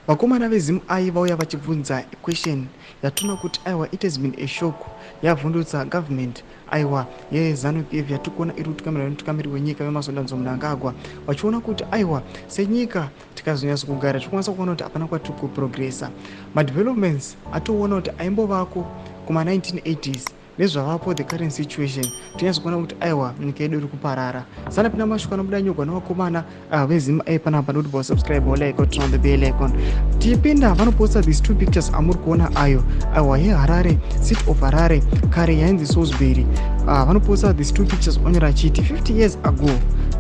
Vakomana veZimEye vauya vachibvunza question yatinoona kuti aiwa, it has been a shock yavhundutsa government, aiwa, yeZANU PF yatiri kuona iri kutungamirwa nemutungamiri wenyika VaEmmerson Dambudzo Mnangagwa, vachiona kuti aiwa, senyika tikazonyatso kugara tikwanisa kuona kuti hapana kwatiri kuprogressa. Madevelopments atoona kuti aimbovako kuma-1980s nezvavapo, the current situation, tinyatso kuona kuti aiwa, nyika yedu iri kuparara. Sanapinda mashoko anobuda nyogwa nevakomana veZimEye panapa, nokuti vasubscribe, like, turn on the bell icon. Tichipinda, vanoposta these two pictures amuri kuona ayo, aiwa, yeHarare, City of Harare, kare yainzi Salisbury. Vanoposta these two pictures onyora achiti, "50 years ago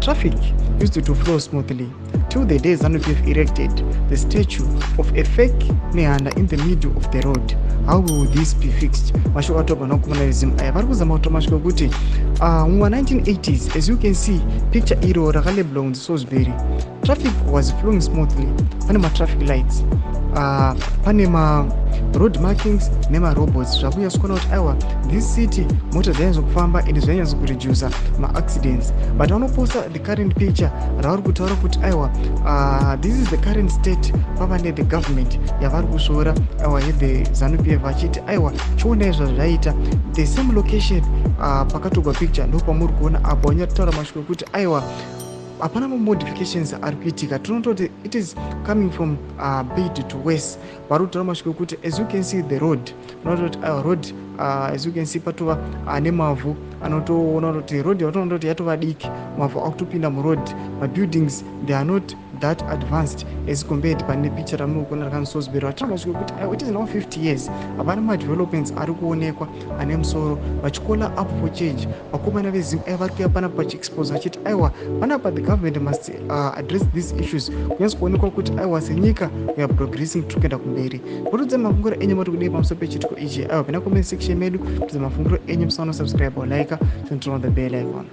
traffic used to flow smoothly till the day ZANU-PF erected the statue of a fake Nehanda in the middle of the road. How will this be fixed?" Mashoko atobva nakukomana veZimEye. Vari kuzama kutora mashoko ekuti muma 1980s, as you can see, picture iro rakalabelwa kunzi Salisbury, traffic was flowing smoothly. Pane matraffic lights, pane maroad markings nemarobots, zvakunyatso kuona kuti aiwa, this city mota dzainyatso kufamba and zvainyatso kuredusa maaccidents. But vanoposta the current picture ravari kutaura kuti aiwa, this is the current state pava nethe government yavari kusvora, aiwa, yethe ZANU PF, vachiti aiwa, chionai zvazvaita. The same location pakatorwa picture ndo pamuri kuona apo. Vanyataura mashoko ekuti aiwa, hapana mamodifications ari kuitika. Tinototi it is coming from bad to worse. Vari kutaura mashoko ekuti, as you can see the road, unototi road, as you can see, patova nemavhu. Anotoona kuti road yatoona kuti yatova diki, mavhu akutopinda muroad. Mabuildings, they are not that advanced as compared pane picture ramuri kuona rakanzi Salisbury. Vataura mashoko ekuti it is now 50 years, hapana madevelopments ari kuonekwa ane musoro. Vachicalla up for change, vakomana veZimEye vari kuuya panapa vachiexpose vachiti aiwa, panapa the government must address these issues, kunyatso kuonekwa kuti aiwa, senyika we are progressing, tiri kuenda kumberi. Mutudze mafungiro enyu, mati kudii pamusoro pechitiko ichi? Aiwa, pinda comment section medu, tudze mafungiro enyu. Musaona subscribe or like, turn on the bell icon.